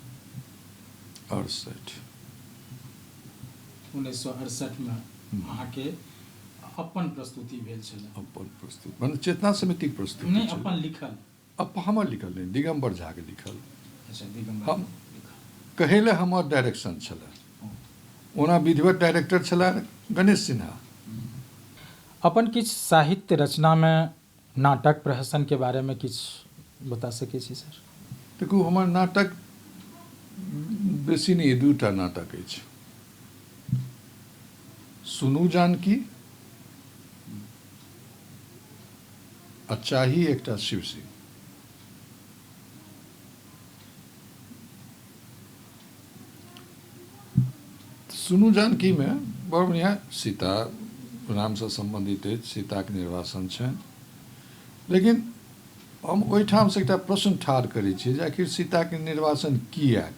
E: 68।
F: 1968मे अहाँके अपन प्रस्तुति भेल छलै?
E: अपन प्रस्तुति माने चेतना समितिक प्रस्तुति
F: नहि, अपन लिखल?
E: हमर लिखल नहि, दिगम्बर झाके लिखल।
F: अच्छा, दिगम्बर।
E: हम कहै लए हमर डायरेक्शन छलै, ओना विधिवत डायरेक्टर छलाह गणेश सिन्हा।
F: अपन किछु साहित्य रचनामे नाटक प्रहसनके बारेमे किछु बता सकै छी सर?
E: देखू, हमर नाटक बेसी नहि, दूटा नाटक अछि, सुनू जानकी आ चाही एकटा शिव सिंह। सुनू जानकीमे बड़ बढ़िआँ सीता रामसँ सम्बन्धित अछि, सीताके निर्वासन छनि, लेकिन हम ओहिठामसँ एकटा प्रश्न ठाढ़ करै छी जे आखिर सीताके निर्वासन किएक,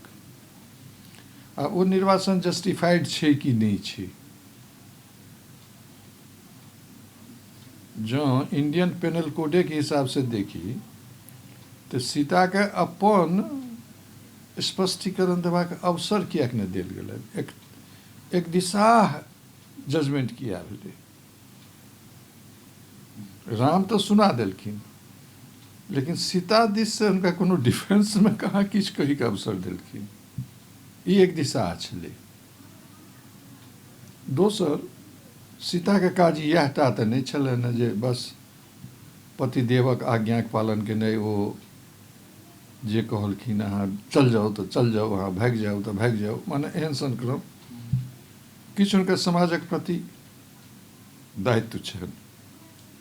E: आ ओ निर्वासन जस्टिफाइड छै कि नहि छै। जँ इंडियन पेनल कोडेके हिसाबसँ देखी तऽ सीताके अपन स्पष्टीकरण देबाक अवसर किएक नहि देल गेलै, एक दिशाह जजमेंट किया भेलै। राम तऽ सुना देलखिन, लेकिन सीता दिससँ हुनका कोनो डिफेंसमे कहाँ किछु कहैके अवसर देलखिन। ई एक दिशा छलै। दोसर, सीताके काज इएह टा तऽ नहि छलनि जे बस पतिदेवक आज्ञाके पालन केनाइ, ओ जे कहलखिन अहाँ चल जाउ तऽ चल जाउ, अहाँ भागि जाउ तऽ भागि जाउ, माने एहन सन क्रम। किछु हुनकर समाजक प्रति दायित्व छनि।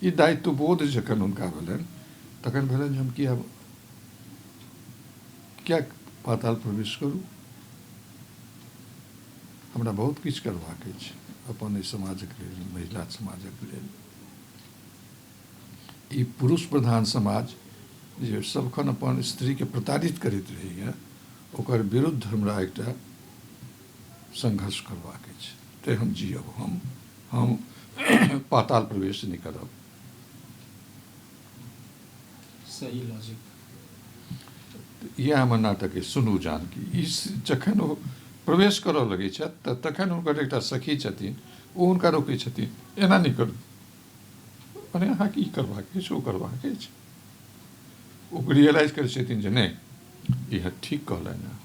E: ई दायित्व बोध जखन हुनका भेलनि तखन भेलनि जे हम किया किया पाताल प्रवेश करू, हमरा बहुत किछु करबाक अछि। अपन एहि समाजक लेल, महिला समाजक लेल। ई पुरुष प्रधान समाज जे सबखन अपन स्त्रीके प्रताड़ित करैत रहैए, ओकर विरुद्ध हमरा एकटा संघर्ष करबाक अछि। तेँ हम जियब, हम पाताल प्रवेश नहि करब।
F: सही लॉजिक।
E: इएह हमर नाटक अछि सुनू जानकी। ई जखन ओ प्रवेश करऽ लगै छथि तऽ तखन हुनकर एकटा सखी छथिन, ओ हुनका रोकै छथिन, एना नहि करू, मने अहाँके ई करबाक अछि, ओ करबाक अछि। ओ रियलाइज करै छथिन जे नहि, इएह ठीक कहलनि हँ।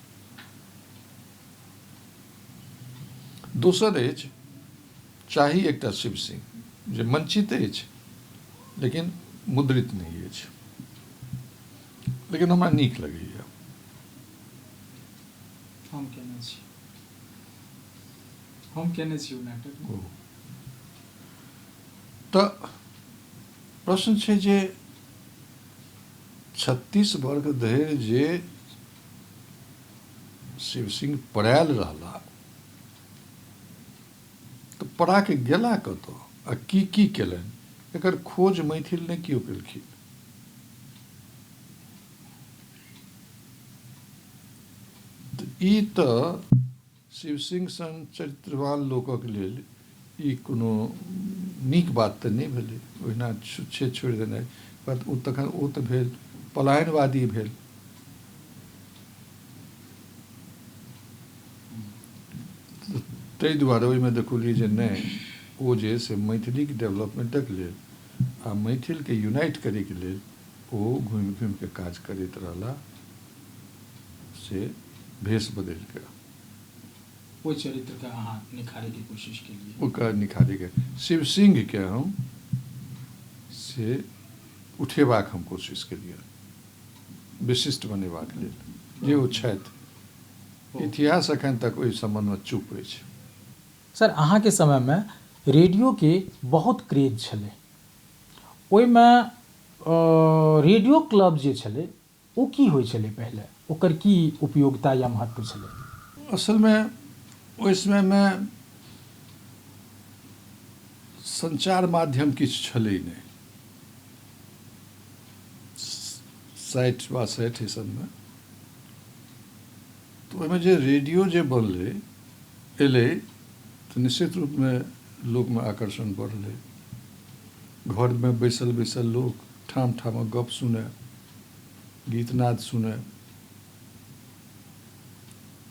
E: दोसर अछि चाही एकटा शिव सिंह जे मंचित अछि लेकिन मुद्रित नहि अछि, लेकिन हमरा नीक लगैए।
F: हम केने छी, हम केने छी ओ नाटक।
E: ओ तऽ प्रश्न छै जे 36 वर्ष धरि जे शिव सिंह पड़ायल रहला, तऽ पड़ा के गेला कतऽ आ की की केलनि, एकर खोज मैथिल नहि केओ केलखिन। तऽ ई तऽ शिव सिंह सन चरित्रवान लोकक लेल ई कोनो नीक बात तऽ नहि भेलै, ओहिना छुच्छे छोड़ि देनाइ। पर ओ तखन ओ तऽ भेल पलायनवादी भेल। ताहि दुआरे ओहिमे देखलियै जे नहि, ओ जे से मैथिलीके डेवलपमेंटक लेल आ मैथिलके यूनाइट करैके लेल ओ घुमि घुमिके काज करैत रहला, से भेष बदलि कऽ।
F: ओहि चरित्रके अहाँ निखारैके कोशिश केलियै?
E: ओकरा निखारैके, शिव सिंहके हम से उठेबाक हम कोशिश केलियै, विशिष्ट बनेबाक लेल जे ओ छथि। इतिहास एखन तक ओहि सम्बन्धमे चुप अछि।
F: सर, अहाँके समयमे रेडियोके बहुत क्रेज छलै, ओहिमे रेडियो क्लब जे छलै ओ की होइ छलै पहिले, ओकर की उपयोगिता या महत्व छलै?
E: असलमे ओहि समयमे संचार माध्यम किछु छलै नहि, 60 62 एहि सबमे। तऽ ओहिमे जे रेडियो जे बनलै एलै तऽ निश्चित रूपमे लोकमे आकर्षण बढ़लै। घरमे बैसल बैसल लोक ठाम ठामक गप सुनय, गीतनाद सुनय,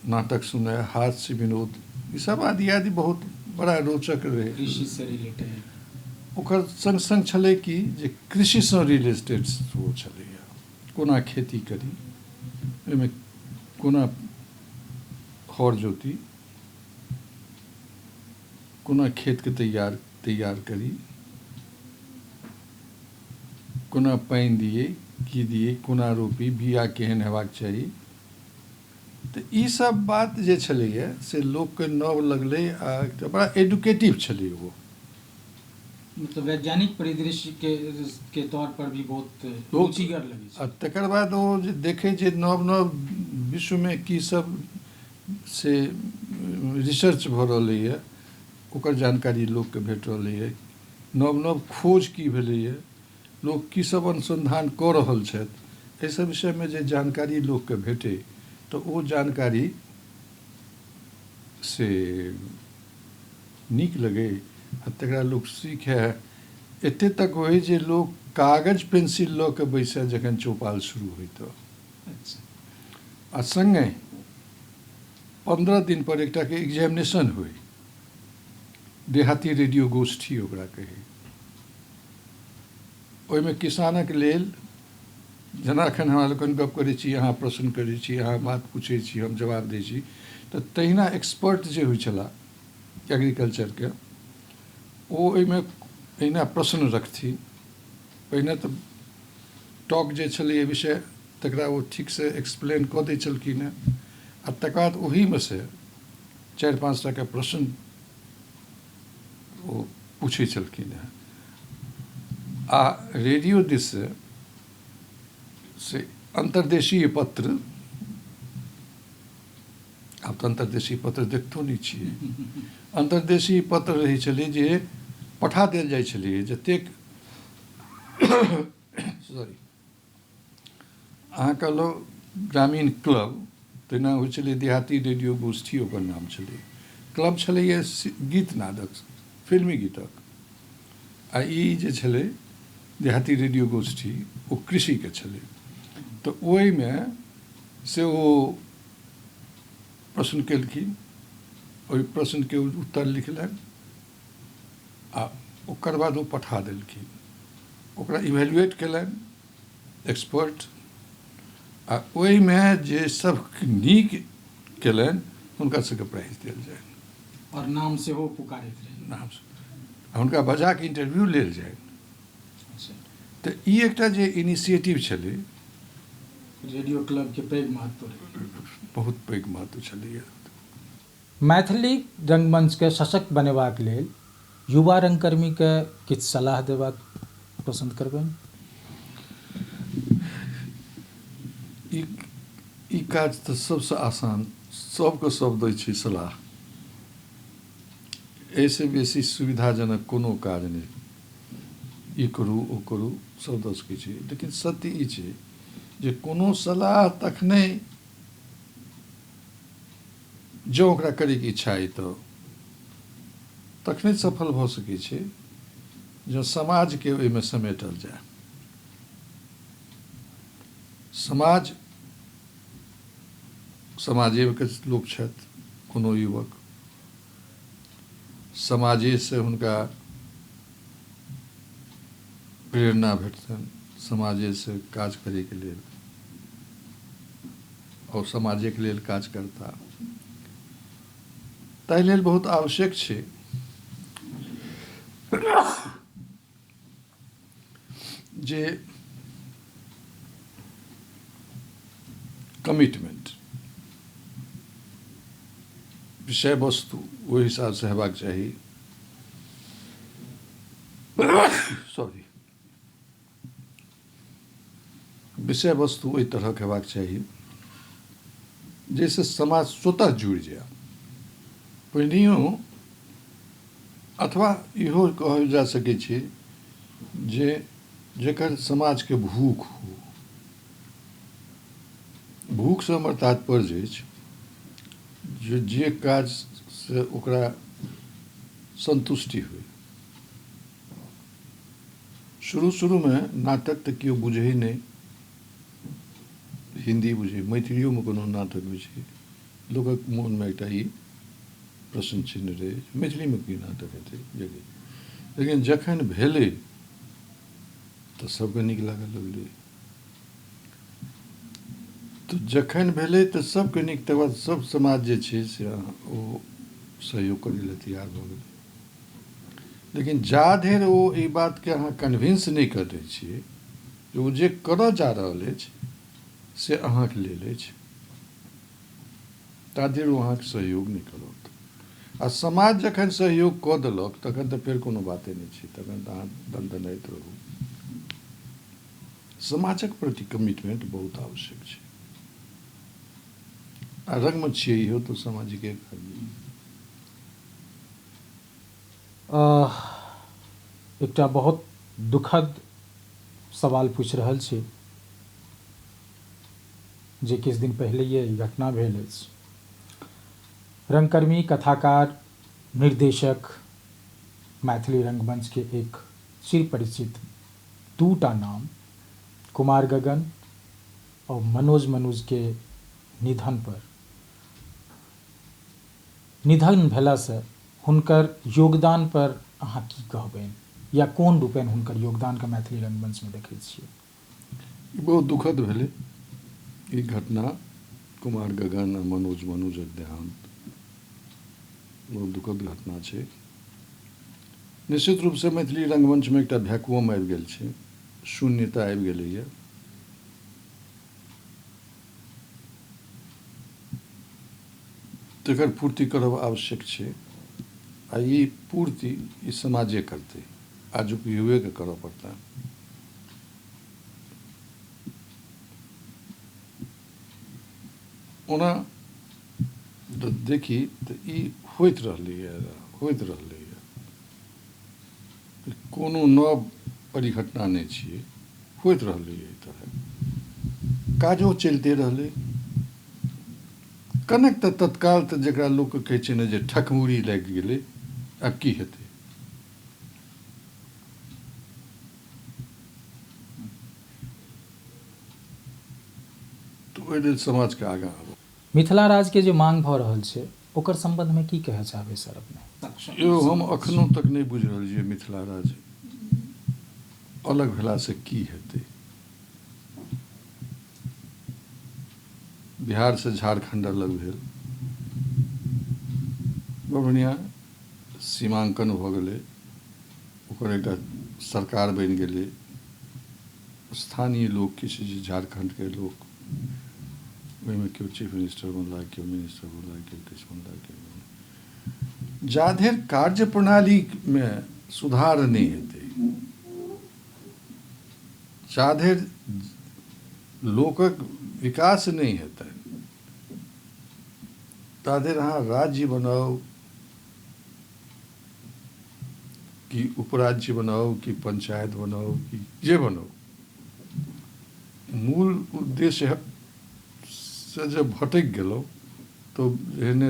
E: नाटक सुनय, हास्य विनोद ई सब आदि आदि बहुत बड़ा रोचक रहै।
F: कृषिसँ रिलेटेड।
E: ओकर संग संग छलै कि जे कृषिसँ रिलेटेड सेहो छलैए, कोना खेती करी, ओहिमे कोना हर जोती, कोना खेतके तैयार तैयार करी, कोना पानि दियै, की दियै, कोना रोपी, बिया केहन हेबाक चाही। तऽ ई सब बात जे छलैए से लोकके नव लगलै आ एकटा बड़ा एडुकेटिव छलै ओ।
F: मतलब वैज्ञानिक परिदृश्य के तौर पर भी बहुत रुचिगर लगै
E: छै। आ तकर बाद ओ जे देखै जे नव नव विश्वमे की सब से रिसर्च भऽ रहलैए, ओकर जानकारी लोकके भेट रहलैए, नव नव खोज की भेलैए, लोक की सब अनुसन्धान कऽ रहल छथि, एहि सब विषयमे जे जानकारी लोकके भेटै तऽ ओ जानकारी से नीक लगै आ तकरा लोक सीखै। एते तक होइ जे लोक कागज पेंसिल लऽ कऽ बैसै जखन चौपाल शुरू होइ तऽ। आ सङ्गहि 15 दिन पर एकटाके एग्जामिनेशन होइ, देहाती रेडियो गोष्ठी ओकरा कहै। ओहिमे किसानक लेल जेना एखन हमरा लोकनि गप करै छी, अहाँ प्रश्न करै छी, अहाँ बात पूछै छी, हम जवाब दै छी, तऽ तहिना एक्सपर्ट जे होइ छलाह एग्रीकल्चरके, ओ ओहिमे एहिना प्रश्न रखथिन। पहिने तऽ टॉक जे छलै विषय तकरा ओ ठीकसँ एक्सप्लेन कऽ दै छलखिन हेँ, आ तकर बाद ओहीमे से 4-5 टाके प्रश्न ओ पूछै छलखिन हेँ। आ रेडियो दिससँ से अन्तर्देशीय पत्र आब तऽ अन्तर्देशीय पत्र देखतो नहि छियै। अन्तर्देशीय पत्र रहै छलै जे पठा देल जाइ छलै जतेक सॉरी अहाँ कहलहुँ ग्रामीण क्लब, तहिना होइ छलै देहाती रेडियो गोष्ठी, ओकर नाम छलै। क्लब छलैए गीत नादक, फिल्मी गीतक, आ ई जे छलै देहाती रेडियो गोष्ठी ओ कृषिके छलै। तऽ ओहिमे से ओ प्रश्न केलखिन, ओहि प्रश्नके उत्तर लिखलनि आ ओकर बाद ओ पठा देलखिन। ओकरा इवेल्युएट केलनि एक्सपर्ट आ ओहिमे जे सब नीक केलनि हुनका सबके प्राइज देल जाय
F: और नाम सेहो पुकारैत रहै।
E: नाम हुनका बजा के इंटरव्यू लेल जाय। तऽ ई एकटा जे इनिशिएटिव छलै
F: रेडियो क्लब के पैघ महत्व रहै,
E: बहुत पैघ महत्व छलैए।
F: मैथिली रंगमंचके सशक्त बनेबाक लेल युवा रंगकर्मीके किछु सलाह देबाक पसन्द करबनि?
E: ई काज तऽ सबसँ आसान, सबके सब दै छै सलाह, एहिसँ बेसी सुविधाजनक कोनो काज नहि। ई करू ओ करू सब दऽ सकै छै, लेकिन सत्य ई छै जे कोनो सलाह तखने जँ ओकरा करैके इच्छा अइ तऽ तखने सफल भऽ सकै छै जँ समाजके ओहिमे समेटल जाय। समाज समाजेके लोक छथि, कोनो युवक समाजेसँ हुनका प्रेरणा भेटतनि, समाजेसँ काज करैके लेल आओर समाजेके लेल काज करता, ताहि लेल बहुत आवश्यक छै जे कमिटमेंट विषय वस्तु ओहि हिसाबसँ हेबाक चाही। सॉरी, विषय वस्तु ओहि तरहक हेबाक चाही जाहिसँ समाज स्वतः जुड़ि जाय। पहिनहियो अथवा इहो कहल जा सकै छै जे जकर समाजके भूख हो। भूखसँ हमर तात्पर्य अछि जे जे काजसँ ओकरा सन्तुष्टि होइ। शुरू शुरूमे नाटक तऽ केओ बुझै नहि, हिन्दी बुझै, मैथिलियोमे कोनो नाटक होइ छै, लोकक मोनमे एकटा ई प्रश्न चिन्ह रहै मैथिलीमे की नाटक हेतै। लेकिन जखन भेलै तऽ सबके नीक लागऽ लगलै। तऽ जखन भेलै तऽ सबके नीक, तकर बाद सब समाज जे छै से ओ सहयोग करै लए तैयार भऽ गेलै। लेकिन जा धरि ओ एहि बातके अहाँ कन्विन्स नहि कऽ दै छियै जे ओ जे करऽ जा रहल अछि से अहाँके लेल अछि, ता धरि ओ अहाँके सहयोग नहि करत। आ समाज जखन सहयोग कऽ देलक तखन तऽ फेर कोनो बाते नहि छै, तखन तऽ अहाँ दनदनाइत रहू। समाजक प्रति कमिटमेंट बहुत आवश्यक छै आ रंगमे छियै इहो तऽ सामाजिके काज।
F: एकटा बहुत दुखद सवाल पूछि रहल छी जे किछु दिन पहिलैये ई घटना भेल अछि। रंगकर्मी, कथाकार, निर्देशक, मैथिली रंगमंच के एक चिरपरिचित दूटा नाम कुमार गगन और मनोज मनुज के निधन पर, निधन भेलासँ हुनकर योगदान पर अहाँ की कहबनि या कोन रूपेण हुनकर योगदानके मैथिली रंगमंचमे देखै छियै?
E: ई बहुत दुखद भेलै ई घटना, कुमार गगन आ मनोज मनुजक देहांत बहुत दुखद घटना छै। निश्चित रूपसँ मैथिली रंगमंचमे एकटा वैक्यूम आबि गेल छै, शून्यता आबि गेलैए। तकर पूर्ति करब आवश्यक छै आ ई पूर्ति ई समाजे करतै, आजुक युवेके करऽ पड़तै। ओना देखी तऽ ई होइत रहलैए, होइत रहलैए, कोनो नव परिघटना नहि छियै, होइत रहलैए। एहि तरहक काजो चलिते रहलै। कनेक तऽ तत्काल तऽ जकरा लोक कहै छै ने जे ठकमुड़ी लागि गेलै, आब की हेतै। तऽ ओहि लेल समाजके आगाँ आबू।
F: मिथिला राज्यके जे मांग भऽ रहल छै ओकर सम्बन्धमे की कहय चाहबै सर अपने?
E: यौ, हम अखनो तक नहि बुझि रहल छियै मिथिला राज्य अलग भेलासँ की हेतै। बिहारसँ झारखण्ड अलग भेल, बड़ बढ़िआँ सीमाङ्कन भऽ गेलै, ओकर एकटा सरकार बनि गेलै। स्थानीय लोक किछु जे झारखण्डके लोक ओहिमे केओ चीफ मिनिस्टर बनला, केओ मिनिस्टर बनला, केओ किछु बनला, केओ। जाधरि कार्य प्रणालीमे सुधार नहि हेतै, जाधरि लोकक विकास नहि हेतै, ताधरि अहाँ राज्य बनाउ कि उपराज्य बनाउ कि पंचायत बनाउ कि जे बनाउ, मूल उद्देश्य से जब भटकि गेलहुँ तऽ एहने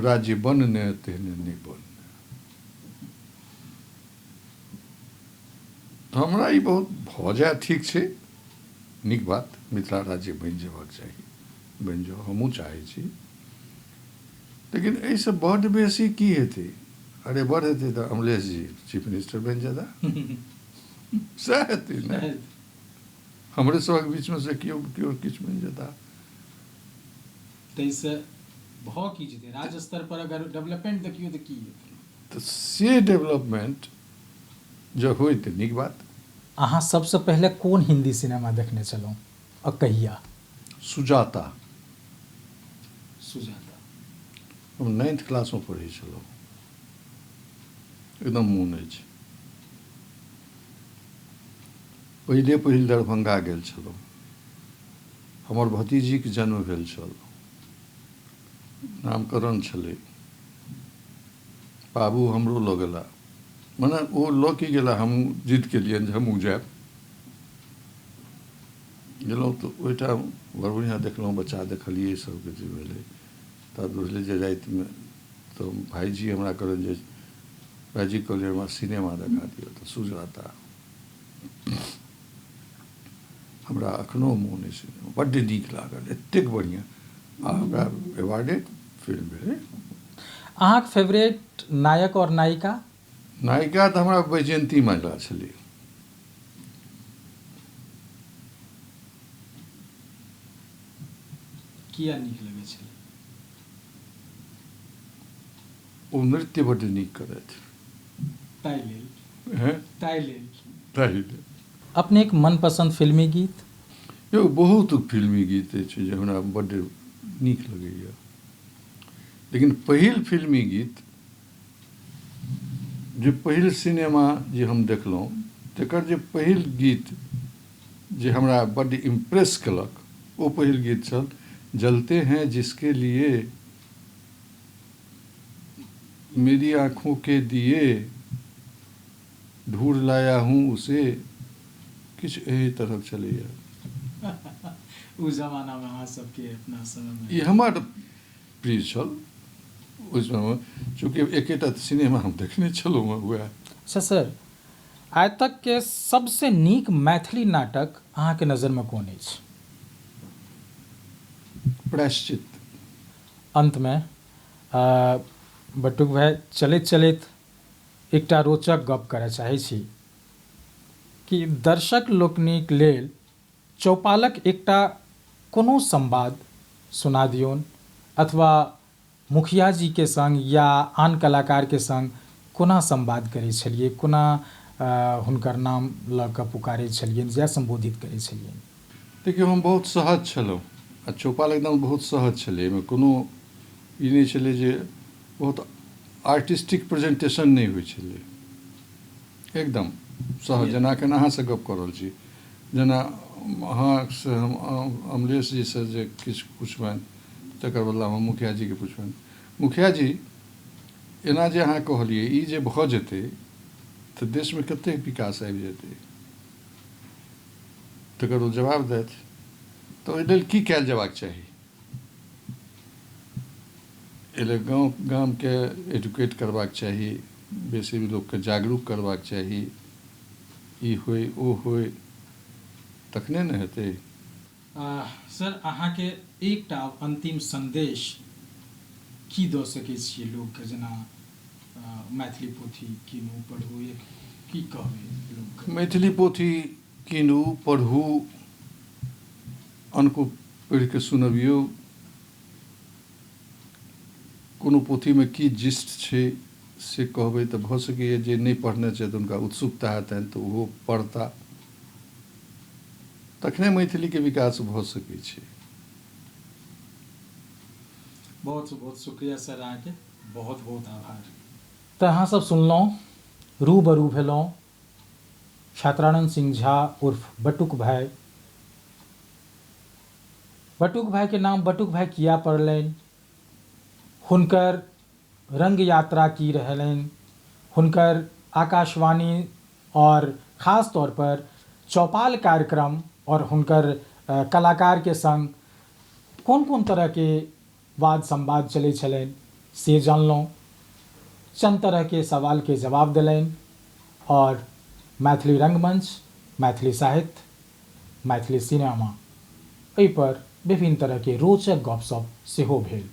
E: राज्य बनने तेहने नहि बनने। तऽ हमरा ई बहुत भऽ जाय ठीक छै, नीक बात, मिथिला राज्य बनि जेबाक चाही, बनि जाउ, हमहूँ चाहै छी। लेकिन एहिसँ बड्ड बेसी की हेतै? अरे बड़ हेतै तऽ अमलेश जी चीफ मिनिस्टर बनि जेता, सएह हेतै ने। हमरे सभक बीचमे से केओ केओ किछु बनि जेता।
F: ताहिसँ भऽ की जेतै? राज्य स्तर पर अगर डेवलपमेंट देखियौ तऽ की हेतै?
E: तऽ से डेवलपमेंट जँ होइ तऽ नीक बात।
F: अहाँ सबसँ पहिले कोन हिन्दी सिनेमा देखने छलहुँ आ कहिया?
E: सुजाता।
F: सुजाता।
E: हम नाइन्थ क्लासमे पढ़ै छलहुँ, एकदम मोन अछि। पहिले पहिल दरभंगा गेल छलहुँ, हमर भतीजीके जन्म भेल छल, नामकरण छलै। बाबू हमरो लऽ गेला, मने ओ लऽ के गेला, हमहूँ जिद केलियनि जे हमहूँ जायब। गेलहुँ तऽ ओहिठाम बड़ बढ़िआँ देखलहुँ, बच्चा देखलियै, सबकिछु भेलै। तब बुझलियै जे रातिमे तऽ भाइजी हमरा कहलनि जे भाइजी कहलियै हमरा सिनेमा देखा दिअ, तऽ सुजाता हमरा एखनो मोन अछि, सिनेमा बड्ड नीक लागल, एतेक बढ़िआँ, आ हमरा अवार्डेड फिल्म भेलै।
F: अहाँके फेवरेट नायक और नायिका?
E: नायिका तऽ हमरा वैजयन्ती माला छलै।
F: किया नीक लगै छलै?
E: ओ नृत्य बड्ड नीक करथि।
F: ताहि लेल?
E: हैं?
F: ताहि लेल।
E: ताहि लेल।
F: अपनेक मनपसंद फिल्मी गीत?
E: यौ, बहुत फिल्मी गीत अछि जे हमरा बड्ड नीक लगैए, लेकिन पहिल फिल्मी गीत जे पहिल सिनेमा जे हम देखलहुँ तकर जे पहिल गीत जे हमरा बड्ड इम्प्रेस केलक ओ पहिल गीत छल जलते हैं जिसके लिए मेरी आँखों के दिए ढूँढ लाया हूँ उसे, किछु एहि तरहक छलैए।
F: ओ जमानामे अहाँ सबके अपना समयमे
E: ई हमर प्रिय छल ओहि समयमे, चूँकि एकेटा सिनेमा हम देखने छलहुँ हेँ वएह।
F: अच्छा सर, आइ तक के सबसे नीक मैथिली नाटक अहाँके नजरमे कोन अछि?
E: प्रायश्चित।
F: अंतमे बटुक भाइ, चलैत चलैत एकटा रोचक गप करय चाहै छी कि दर्शक लोकनिक लेल चौपालक एकटा कोनो संवाद सुना दियौन, अथवा मुखिया जी के संग या आन कलाकार के संग कोना संवाद करै छलियै, कोना हुनकर नाम लऽ कऽ पुकारै छलियनि या सम्बोधित करै छलियनि?
E: देखियौ, हम बहुत सहज छलहुँ आ चौपाल एकदम बहुत सहज छलै। एहिमे कोनो ई नहि छलै जे बहुत आर्टिस्टिक प्रेजेंटेशन नहि होइ छलै, एकदम सहज, जेना एखन अहाँसँ गप कऽ रहल छी, जेना अहाँसँ हम अमलेश जीसँ जे किछु पुछबनि तकर बदलामे हम मुखिया जीके पुछबनि, मुखिया जी एना जे अहाँ कहलियै ई जे भऽ जेतै तऽ देशमे कतेक विकास आबि जेतै? तकर ओ जवाब देथि। तऽ ओहि लेल की कयल जयबाक चाही? एहि लेल गाँव गामके एडुकेट करबाक चाही, बेसी लोकके जागरूक करबाक चाही, ई होइ ओ होइ तखने ने हेतै।
F: सर, अहाँके एकटा अन्तिम सन्देश की दऽ सकै छियै लोकके, जेना मैथिली पोथी कीनू पढ़ू, एक की कहबै लोकके?
E: मैथिली पोथी कीनू पढ़ू, अनको पढ़िके सुनबियौ, कोनो पोथीमे की जिस्ट छै से कहबै तऽ भऽ सकैए जे नहि पढ़ने छथि हुनका उत्सुकता हेतनि तऽ ओहो पढ़ता, तखने मैथिलीके विकास भऽ सकै छै।
F: बहुत बहुत शुक्रिया सर, अहाँके बहुत बहुत आभार। तऽ अहाँ सब सुनलहुँ, रूबरू भेलहुँ छात्रानंद सिंह झा उर्फ बटुक भाई। बटुक भाईके नाम बटुक भाई किया पड़लनि, हुनकर रंग यात्रा की रहलनि, हुनकर आकाशवाणी और खास तौर पर चौपाल कार्यक्रम और हुनकर कलाकार के संग कोन कोन तरह के वाद संवाद चलै छलनि से जानलहुँ। चंद तरह के सवाल के जवाब देलनि और मैथिली रंगमंच, मैथिली साहित्य, मैथिली सिनेमा एहि पर विभिन्न तरह के रोचक गपशप सेहो भेल।